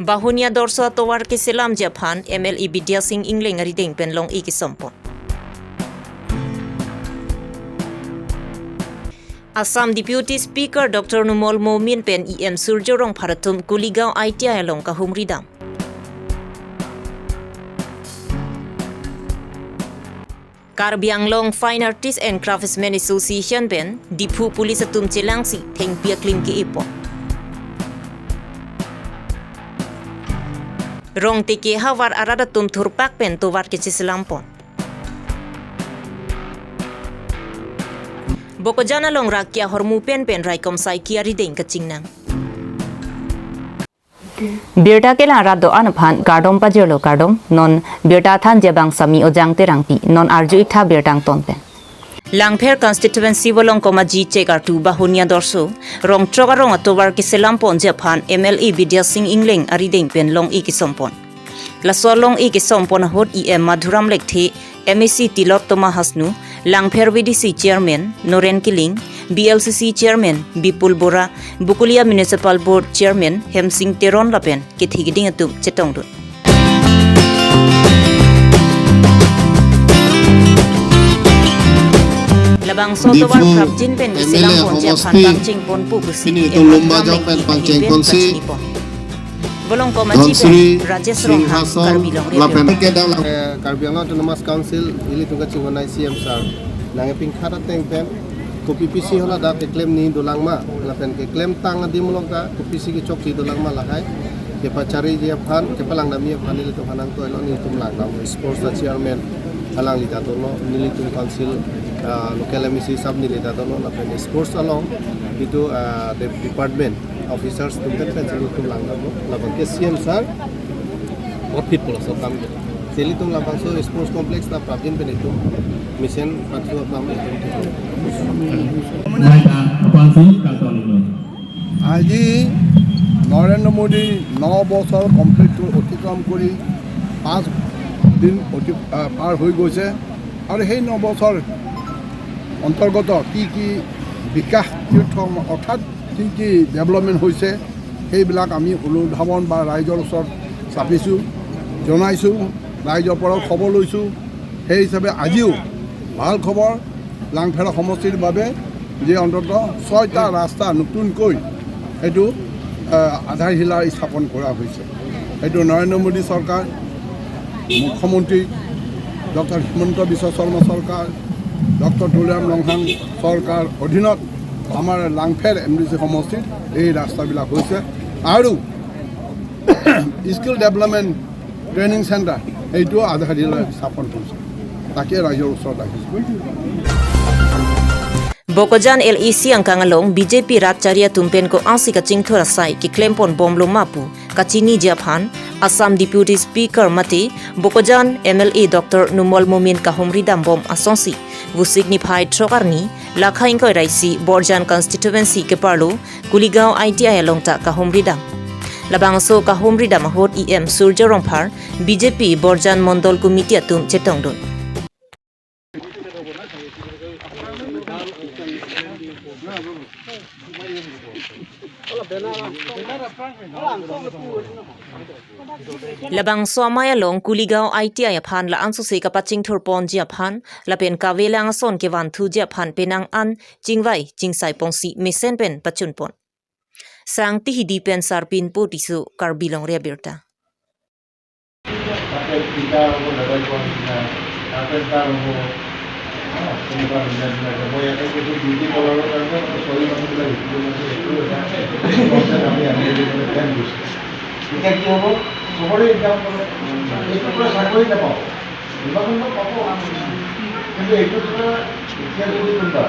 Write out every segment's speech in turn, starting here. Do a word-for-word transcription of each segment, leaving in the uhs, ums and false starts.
Bahunia Dorsho atovar keselamji aphan M L A Bidya Sing Engleng arideng pen long-e kesompon. Assam Deputy Speaker Doctor Numal Momin pen E M Surjya Rongphar atum Kuligaon I T I along kahumri dam. Karbi Anglong Fine Artists and Craftsmen Association pen Diphu Police atum chelangsi thengpi aklim ke-epon. Rongteke havar arat atum thurpak pen tovar kecheselampon. Bokajan along Rakia ahormu pen pen raikom saiki arideng kachingnang. Birta kelang rat do-an aphan kardom pajirlo, kardom. Non birta thanji abang Sami Ojang Terangpi. Non arju-ik tha birta angton pen. Langpher constituency Volongkom Aji chekartu Bahunia Dorsho, rong throk arong atovar keselamponji aphan M L A Bidya Sing Engleng arideng pen long-e kesompon. Laso long-e kesompon ahut E M Madhuram Lekthe, M A C Tilottama Hasnu, Langpher V D C Chairman Noren Killing, B L C C Chairman Bipul Bora, Bokolia Municipal Board Chairman Hemsing Teron lapen kethe keding atum chetongdun. Labangso atovar Diphu prapjin pen M L A keselamponji aphan homosti pangchengponpo pusi pini M itum Lumba Madhuram Jok pen Lekthe pangchengponsi. Pachini pon. Volongkom Aji Dhonsri pen Rajesh Ronghang, Singhason, Karbi Anglong Radio. Lapen kedang lang. Eh, Karbi Anglong Autonomous Council, ilitum kachingvai C M sir. Nangkepingkhat ateng pen, kopi pisi hala dak keklemji dolang ma, lapen keklemtang adim along ta, kopi pisi kechokji dolang ma lahai. Kepachariji aphan, kepalangdamji aphan, ilitum aphan nangtoilo, nelitum langdam. Sports a chairman, alangli ta dono, nelitum council, ah, local M A C sab neli ta dono, lapen sports along, itum, ah, de-, department officers atum pen pen nelitum langdamlo, labang ke C M sir, office pulo so kam ke. Nelitum labangso sports complex ta prapjin pen itum mission pathu apam itum. আজি নৰেন্দ্ৰ মোদী ন বছৰ কমপ্লিট কৰি, অতিক্ৰম কৰি পাঁচ দিন অতি-, আহ, পাৰ হৈ গৈছে। আৰু সেই ন বছৰ অন্তৰ্গত কি কি বিকাশ তীৰ্থ, অৰ্থাৎ কি কি ডেভেলপমেণ্ট হৈছে, সেইবিলাক আমি অনুধাৱন বা ৰাইজৰ ওচৰত চাপিছোঁ, জনাইছোঁ, ৰাইজৰ পৰাও খবৰ লৈছোঁ। সেই হিচাপে আজিও ভাল খবৰ, লাংফেৰা সমষ্টিৰ বাবে যে অন্ততঃ ছয়টা ৰাস্তা নতুনকৈ এইটো, আহ, আধাৰশিলা স্থাপন কৰা হৈছে। এইটো নৰেন্দ্ৰ মোদী চৰকাৰ, মুখ্যমন্ত্ৰী ডক্টৰ হিমন্ত বিশ্ব শৰ্মা চৰকাৰ, ডক্টৰ তুলিৰাম ৰংহাং চৰকাৰ অধীনত আমাৰ লাংফেৰ এম ডি চি সমষ্টিত এই ৰাস্তাবিলাক হৈছে। আৰু স্কিল ডেভেলপমেণ্ট ট্ৰেইনিং চেণ্টাৰ, এইটো আধাৰশিলা স্থাপন কৰিছে। তাকে ৰাইজৰ ওচৰত আহিছোঁ। Bokajan L A C angkang along B J P rat chari atum pen ko-ansi kachingthur asai keklempon bomlo ma pu kachiniji aphan Assam Deputy Speaker mate Bokajan M L A Doctor Numal Momin kahumri dambom asonsi Vosik niphai throk arni, lakha ingkoi ra isi Borjan constituency keparlo Kuligaon I T I along ta kahumri dam. Labangso kahumri dam ahut E M Surjya Rongphar, B J P Borjan Mondol Committee atum chetongdun. Labangso amei along Kuligaon I T I aphan la-an sose kapachingthurponji aphan, lapen kavelang ason kevanthuji aphan penang an chingvai chingsai ponsi mesen pen pachunpon. Sangti Hidi pen Sarpinpo Tisso, Karbi Longri Abirta. তাতে পিতা হ'ব, দাদাই কোৱা নিচিনা, কাৰ্পেণ্টাৰ হ'ব, হা, তেনেকুৱা ধুনীয়া ধুনীয়া আছে। মই ইয়াতে কৈছোঁ, বিউটি পাৰ্লাৰৰ কাৰণে ছোৱালী মানুহবিলাক শিকিব লাগে, এইটো এটা কনচেপ্ট আমি আনি আনি পেলাই প্লেন কৰিছোঁ। এতিয়া কি হ'ব, চবৰে ইনকাম কৰে, এইটো পৰা চাকৰি নাপাব, ইমান ইনকাম পাব, কিন্তু এইটো পৰা এতিয়া যদি কোনোবা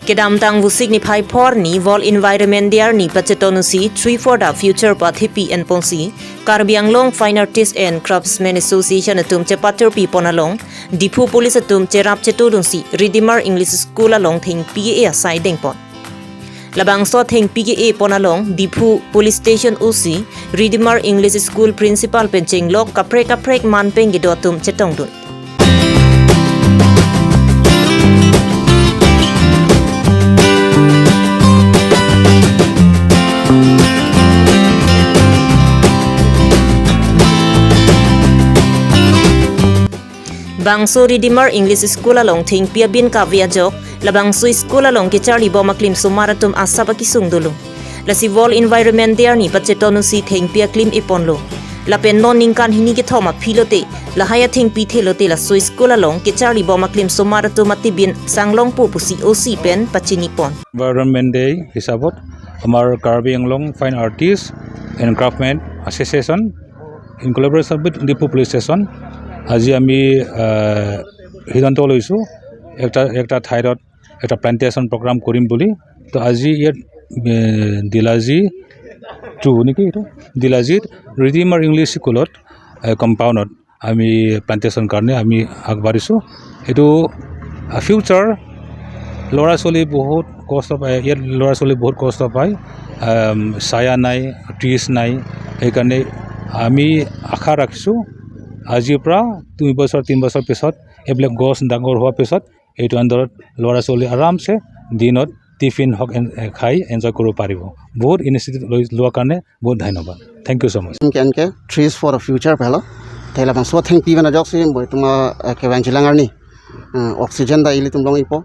Kedamtang Vosik niphai phor arni World Environment Day arni pachetonusi Tree for the Future pathepi enponsi Karbi Anglong Fine Artists and Craftsmen Association atum chepatirpi pon along Diphu Police atum cherap chetodunsi Redeemer English School along thengpi ke-e asai dengpon. Labangso thengpi ke-e pon along Diphu Police Station O C, Redeemer English School Principal pen chenglok kaprek kaprek man pen kedo atum chetongdun. Bangso Redeemer English School along thengpi abin kave ajok, labangso school along kecharli bom aklim osomar atum asap akesung dolo. Lasi World Environment Day arni pacheton usi thengpi aklim eponlo. Lapen non ningkan hini kethom aphi lote, lahai athengpi the lote laso school along kecharli bom aklim osomar atum atibin sanglongpo pusi O C pen pachini pon. Environment Day হিচাপত আমাৰ কাৰ্বি Anglong fine artist and ক্ৰাফ্টমেন association in কলাবৰেশ্যন উইথ Diphu police station আজি আমি আহ, সিদ্ধান্ত লৈছোঁ একটা একটা ঠাইত এটা প্লেণ্টেশ্যন প্ৰগ্ৰাম কৰিম বুলি। তো আজি ইয়াত এ, ডিলাজী টু নেকি এইটো ডিলাজীত ৰিডিমাৰ ইংলিছ স্কুলত এ, কম্পাউণ্ডত আমি প্লেণ্টেশ্যন কাৰণে আমি আগবাঢ়িছোঁ। এইটো ফিউচাৰ ল'ৰা ছোৱালী বহুত কষ্ট পায়, ইয়াত ল'ৰা ছোৱালী বহুত কষ্ট পায়। আম, ছায়া নাই, ট্ৰিজ নাই। সেইকাৰণে আমি আশা ৰাখিছোঁ আজিৰ পৰা দুই বছৰ তিনি বছৰ পিছত এইবিলাক গছ ডাঙৰ হোৱাৰ পিছত এইটো আণ্ডাৰত ল'ৰা ছোৱালী আৰামছে দিনত টিফিন হওক এন- এ, খাই এনজয় কৰিব পাৰিব। বহুত ইনিচিয়েটিভ লৈ লোৱাৰ কাৰণে বহুত ধন্যবাদ। Thank you so much. Ke ke trees for the future pelo. Te labangso athengpi pen ajok si boi tuma eh, kevang jilang arni eh, oxygen ta ilitum long ipo.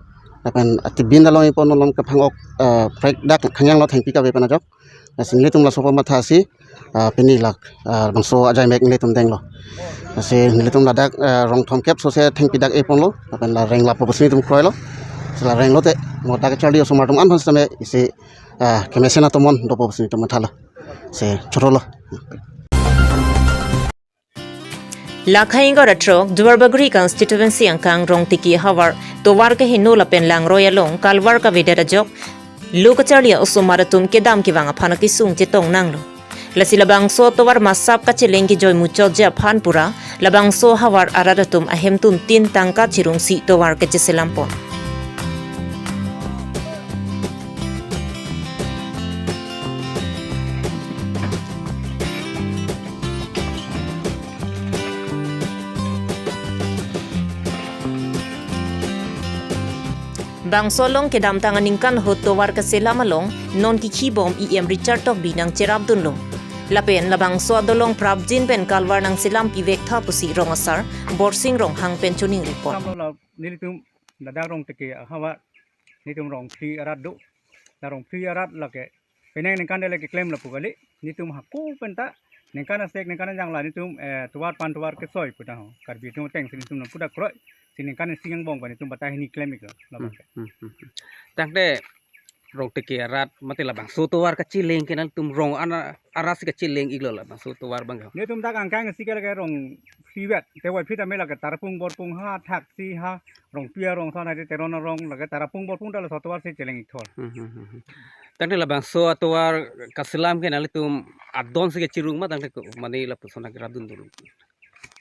Lapen atibin ta long ipo, non lom kephang ok eh, prek dak khangyang lo thengpi kave pen ajok. Lasi nelitum laso pamatha si ah, pini lak ah, bangso ajai mek nelitum denglo. Lasi nelitum ladak ah, rong thomkep sose thengpi dak eponlo. Lapen la reng lapo pusi nelitum kroilo. Lasi la renglo te mo dak charli osomar atum an hon same isi ah, kemesen atomon dopo pusi nelitum mathalo. Si chorolo. Lakhai ingkoi ra throk Duarbagori constituency angkang Rongtiki havar tovar keheno lapen langroi along kalvar kavedet ajok lo kacharli osomar atum kedam kevang aphan akesung chetong nanglo. Lasi labangso tovar masap kacheleng kejoi muchotji aphan pura labangso havar arat atum ahemtun tin tangka chirungsi tovar kacheselampon. Bangso along kedamtang aningkan ahut tovar kaselam along non kikhi bom E M Richard Tokbi nangcherapdunlo. Lapen labangso adolong prapjin pen kalvar nangselam pivek tha pusi rong asar Borsing Ronghang pen choningri pon. Samlo la nelitum ladak Rongtiki ahavar nelitum Rongphli arat do. La Rongphli arat lake penang ningkan dele keklem lapu kali. Nelitum hako penta ningkan asek ningkan ajang la nelitum eh, tovar pan tovar kesoi puta ho. Karbi atum ateng si nelitum nang puta kroi. Si ningkan isi angbong pen nelitum batai hini klem iklo. Labang ke. Hmm, hmm, hmm. Tangte Rongtiki arat mate labangso tovar kacheleng ke nangtum rong ana arat si kacheleng iklo labangso tovar abang ke. Nelitum dak angkang isi ke lake Rongphli vet. Te wai phit ame lake Tarapung Borpung ha Thaksi ha Rongpi arong san ade Teron arong lake Tarapung Borpung ta laso tovar si cheleng ikthor. Hmm, hmm, hmm, hmm. Tangte labangso atovar kaselam ke nanglitum adon si kechirung ma tangte ko mane lapuson akerapdun dulu.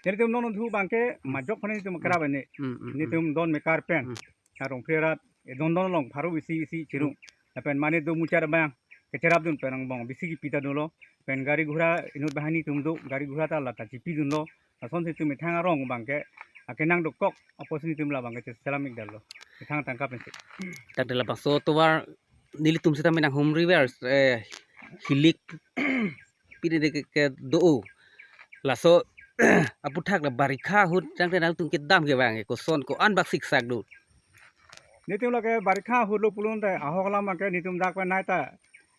Nelitum non thu abang ke majok aphan nelitum kerap ini. Hmm, hmm, hmm. Nelitum don mekar pen. Hmm. Arong phli arat, eh, don don along pharo isi isi chirung. Hmm. Lapen mane do muchar abang kecherapdun pen angbong bisi kipi ta dolo. Pen gari ghura inut banghini atum do, gari ghura ta lata chipidunlo. Lason si itum methang arong abang ke akenang dokok apotsi nelitum labang ke selam ikdetlo. Methang tangka pensi. Tangte labangso tovar nelitum seta menang humri ver eh hilik pini de ke, ke do. Laso aputhak la barikha ahut tangte nangtum kedam kevang koson ko-an bak siksak do. Nelitum lake barikha ahut lo pulo te ahok alam ke nelitum dak pen nai ta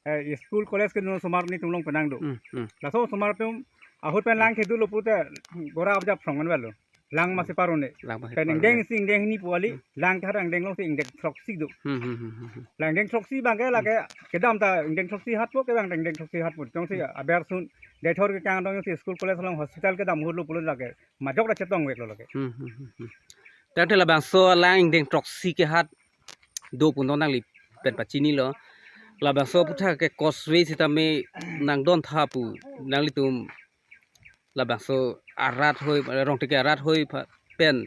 eh, school college ke no osomar nelitum along penang do. Hmm, hmm. Laso osomar atum ahut pen lang kedo lo pute gora abjap song kan lo. Lang masi parone. Lang masi parone. Pen ingdeng isi ingdeng hini pu kali, hmm, lang kehar ingdeng along si ingdeng throksi do. Hmm, hmm, hmm, hmm, hmm. Lang ingdeng throksi abang ke lake kedam ta ingdeng throksi hat po ke abang ingdeng throksi hat po. Tong si, hmm, aber sun dethor ke kang dong si school college along hospital kedam ahut lo pulo lake majok ra chetong veklo lake. Hmm, hmm, hmm, hmm. Tangte labangso lang ingdeng throksi ke hat do pu non nangli pen pachinilo. Labangso aputhak ke causeway sitame nangdon tha pu nanglitum labangso arat hoi, Rongtiki arat hoi pha-, pen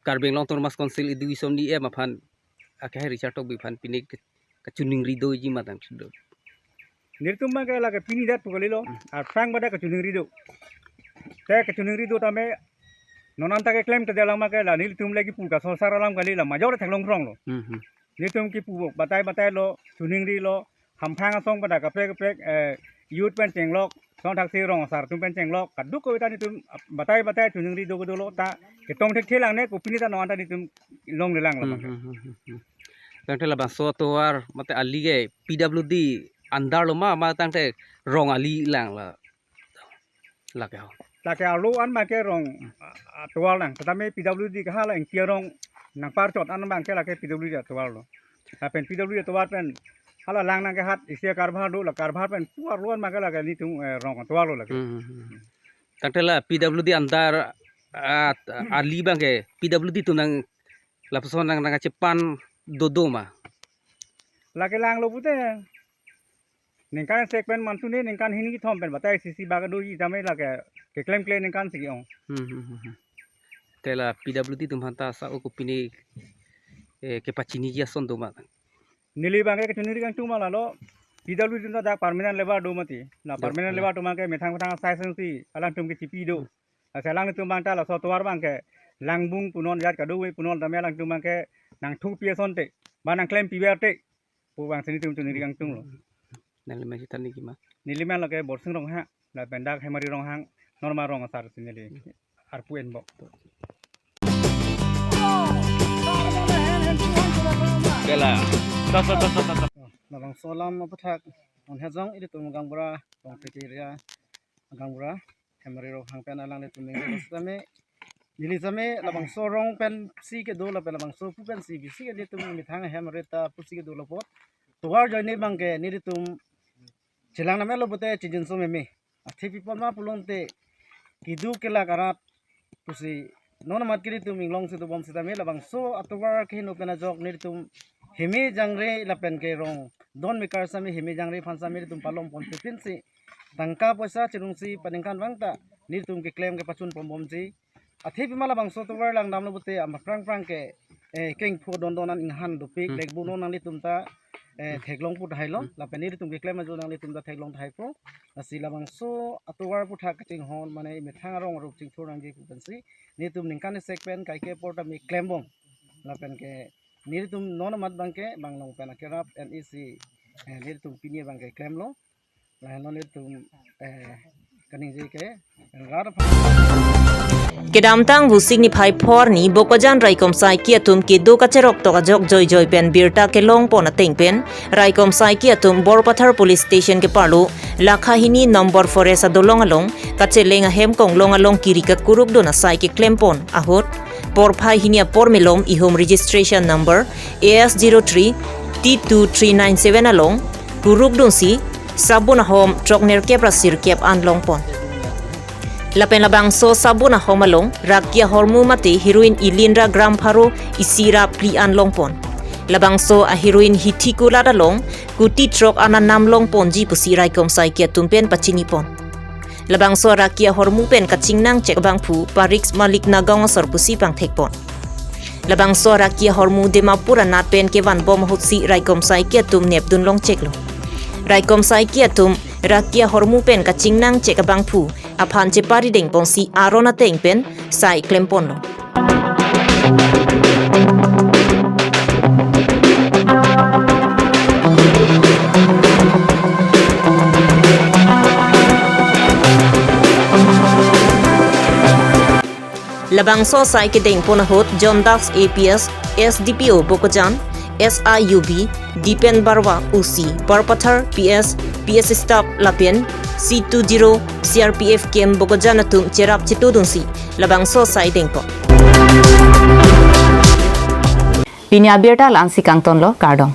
Karbi Anglong Autonomous Council Education D M aphan akehai Richard Tokbi aphan pini ke-, kachiningri doji ma tangte do. Nelitum abang ke lake pini det pu kalilo. Hmm. Aphrang badak kachiningri do. Te kachiningri do tame non anta keklem te alam ke la nelitum lagi pu ka sosar alam kali la majok theklong krong lo. Hmm, hmm. Nelitum kipu batai batai lo, chiningrilo, hamphang asong pada kaprek kaprek, eh, youth pen chenglok, song thaksi rong asar atum pen chenglok, kadokave ta nelitum batai batai choningri do dolo ta, ketong thekthe lang ne kopine ta non ta nelitum longlelang lo. Hmm, bang. Hmm, hmm, hmm, hmm. Tangte labangso atovar mate ali ke P W D under lo ma, ma tangte rong ali lang la. Lake ho. Lake arlo an bang ke rong, a, atovar lang. Tetapi P W D ke hala ingti arong nangparchot an bang ke lake P W D atovar lo. Lapen P W D atovar pen hala lang nangkehat isi karbar do, la karbar pen pu arlo an bang ke lake nelitum, eh, rong atovar lo lake. Hmm, hmm, hmm. Tangte la P W D under, ah, ali bang ke P W D atum nang lapuson nang nangkachepan dodo ma? Lake lang lo pute. Ningkan isi pen mantu ne ningkan hini kethom pen batai sisi bak doji tame lake keklemkle ningkan si ong. Hmm, hmm, hmm, hmm. Te la P W D atum aphanta sa-o kopine, eh, kepachiniji ason do ma? Neli bang ke kachiningri kangtung ma lalo. P W D atum ta dak permanent labour do mati. La, do, permanent, do, labour atum bang ke methang methang asai sangsi alangtum kechipi do. Asa alangtum bang ta laso atovar bang ke langbung punon jat kadokave punon tame alangtum bang ke nangthupi asonte, ba nangklempi berte pu bang si nelitum chiningri kangtung lo. Nangli men sita niki ma? Neli men lake Borsing Ronghang, lapen dak Hemari Ronghang, non ma rong asar si neli arpu enbok. Kela. Tos, tos, tos, tos, tos. Labangso alam aputhak non hejong ilitum gaonbura, Rongthe area gaonbura, Hemari Ronghang pen alanglitum ningje sitame, neli sitame labangso rong pensi kedo lapen labangso pu pensi bisi ke nelitum methang ahem arita pusi kedo lo apot. Tovar ajoine bang ke nelitum chelang namelo pute chijinso meme. Athe pi apot ma pulote kedo kelak arat pusi non amat ke nelitum inglong si dobom sitame labangso atovar keheno pen ajok nelitum heme jangre lapen ke rong don mekar sitame heme jangre aphan sitame nelitum palom ponpe pinsi tangka poisa chirungsi paningkan vang ta nelitum keklem kepachun ponbomji. Athe pima labangso atovar langdamlo pute aphrang phrang ke, eh, kengpho don don an inghan dopik, hmm, lekbo non nanglitum ta, eh, theklong pu tahai lo, hmm, lapen nelitum keklem ajo nanglitum ta theklong tahai po. Lasi labangso atovar aputhak kachinghon mane methang arong arup chingthur nangji pu pensi nelitum ningkan isi pen kaike apor tame klembom. Lapen ke nelitum non amat bang ke bang along pen akerap N E C, eh, nelitum pini bang ke klemlo. Lahenlo nelitum, eh, kaningje ke rat. Kedamtang Vosik niphai phor arni Bokajan raikom saiki atum kedo kacherok tok ajok joijoi pen birta kelong pon ateng pen raikom saiki atum Borpathar Police Station keparlo lakha hini number forest adolong along kacheleng ahem konglong along kiri kakuruk dun asai keklem pon ahut porphai hini apor malom ihum registration number A S zero three T two three nine seven along kuruk dunsi sabun ahom throk nerkep ra sirkep an long pon. Lapen labangso sabun ahom along raki ahormu mate heroin ili ra gram pharo isi ra phli an long pon. Labangso aheroin hithi kulat along kuti throk an anam long ponji pusi raikom saiki atum pen pachini pon. Labangso raki ahormu pen kachingnang chek abangphu Parik Malik Nagaon asor pusi pangthek pon. Labangso raki ahormu Dimapur anat pen kevan bom ahutsi raikom saiki atum nepdun long cheklo. Raikom saiki atum raki ahormu pen kachingnang chek abangphu aphan chepari deng ponsi aron ateng pen sai klem ponlo. Labangso sai kedeng pon ahut John Das A P S, S D P O Bokajan, S I U B, Dipen Barwa O C, Borpathar P S, P S staff lapen C two zero C R P F camp Bokajan atum cherap chetudunsi labangso sai deng pon. Pini abirta la-ansi kangtonlo, kardom.